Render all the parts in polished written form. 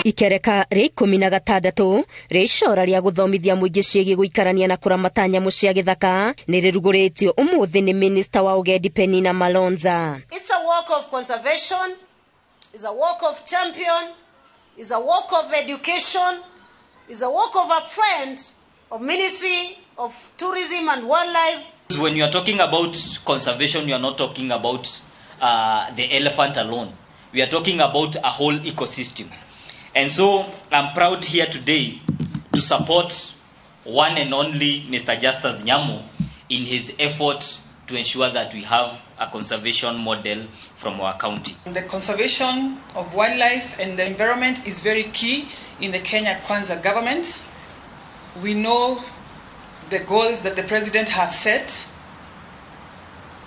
Ikereka rĩa 16 rĩa icora rĩa gũthomithia mũingĩ ciĩgiĩ gũikarania na kũramata nyamũ cia gĩthaka nĩ rĩrugũrĩtio ũmũthĩ nĩ minista wa ũgendi Penina Malonza. It's a work of conservation, it's a work of champion, it's a work of education, it's a work of a friend of Ministry of Tourism and Wildlife. When you are talking about conservation, you are not talking about the elephant alone. We are talking about a whole ecosystem. And so I'm proud here today to support one and only Mr. Justus Nyamu in his effort to ensure that we have a conservation model from our county. The conservation of wildlife and the environment is very key in the Kenya Kwanza government. We know the goals that the president has set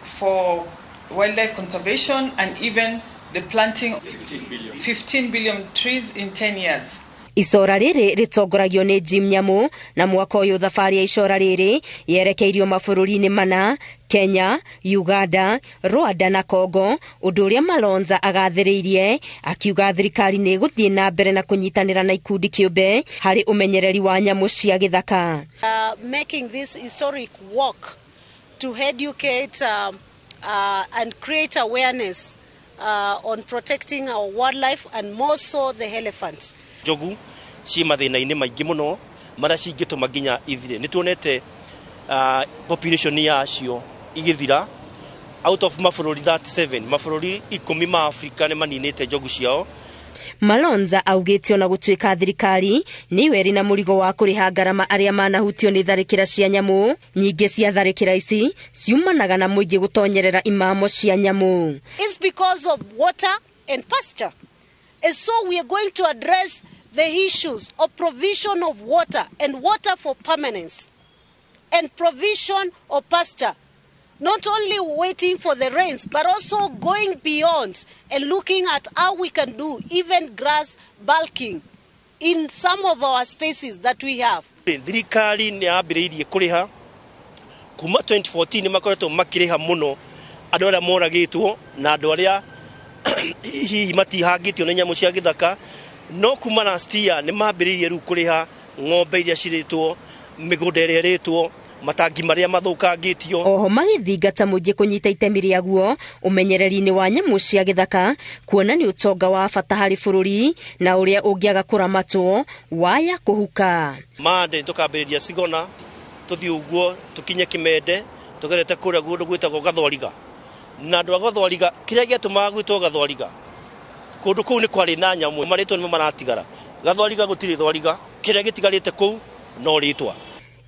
for wildlife conservation and even the planting 15 billion trees in 10 years. Icora rĩrĩ rĩtongoragio nĩ Jim Nyamu na mwaka ũyũ thabarĩ ya icora rĩrĩ yerekeirio mabũrũri-inĩ mana Kenya, Uganda, Rwanda na Congo, ũndũ ũrĩa Malonza agathĩrĩirie akiuga thirikari nĩ ĩgũthiĩ na mbere na kũnyitanĩra na ikundi kĩũmbe harĩ ũmenyereri wa nyamũ cia gĩthaka. Making this historic work to educate and create awareness on protecting our wildlife and more so the elephant. Njogu ciĩ mathĩna-inĩ maingĩ mũno marĩa cingĩtũma nginya ithire. Nĩ tuonete population yacio igĩthira out of mabũrũri 37, mabũrũri 10 ma Afrika nĩ maninĩte njogu ciao. Malonza augĩte ona gũtuĩka thirikari nĩyo ĩrĩ na mũrigo wa kũrĩha ngarama arĩa manahutio nĩ tharĩkĩra cia nyamũ, nyingĩ cia tharĩkĩra ici ciumanaga na mũingĩ gũtonyerera imamo cia nyamũ. It's because of water and pasture. And so we are going to address the issues of provision of water and water for permanence and provision of pasture. Not only waiting for the rains, but also going beyond and looking at how we can do even grass bulking in some of our spaces that we have. Thirikari nĩ yambĩrĩirie kũrĩha kuma 2014, nĩ makoretwo makĩrĩha mũno andũ arĩa moragĩtwo na andũ arĩa hihi matihangĩtio nĩ nyamũ cia gĩthaka, no kuma last year nĩ mambĩrĩirie rĩu kũrĩha ng'ombe iria cirĩtwo, mĩgũnda ĩrĩa ĩrĩtwo, matangi marĩa mathũkangĩtio. Oho magĩthingata mũingĩ kũnyita itemi rĩaguo ũmenyereri-inĩ wa nyamũ cia gĩthaka, kuona nĩ ũtonga wa bata harĩ bũrũri na ũrĩa ũngĩaga kũramatwo waya kũhuka. Mande tũkambĩrĩria Cigona, tũthiĩ ũguo tũkinye Kĩmende, tũgerete kũrĩa kũndũ gwĩtagwo Gathwariga. Na andũ a Gathwariga, kĩrĩa gĩatũmaga gwĩtwo Gathwariga, kũndũ kũu nĩ kwarĩ na nyamũ, marĩtwa nĩmo maratigara. Gathwariga gũtirĩ thwariga, kĩrĩa gĩtigarĩte kũu no rĩtwa.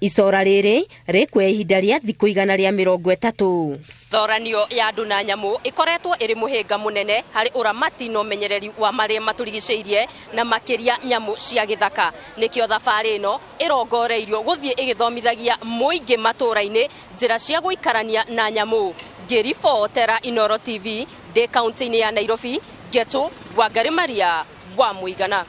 Icora rĩrĩ rĩkuoya ihinda rĩa thikũ 130. Thoranio ya andũ na nyamũ ĩkoretwo ĩrĩ mũhĩnga mũnene harĩ ũramati na ũmenyereri wa marĩa matũrigicĩirie na makĩria nyamũ cia gĩthaka. Nĩkĩo thabarĩ ĩno ĩrongoreirio gũthiĩ ĩgĩthomithagia mũingĩ matũũra-inĩ njĩra cia gũikarania na nyamũ. Ngĩribotera Inooro TV ndĩ kaunti-inĩ ya Nairobi, Ngetu Wangari Maria wa Mũigana.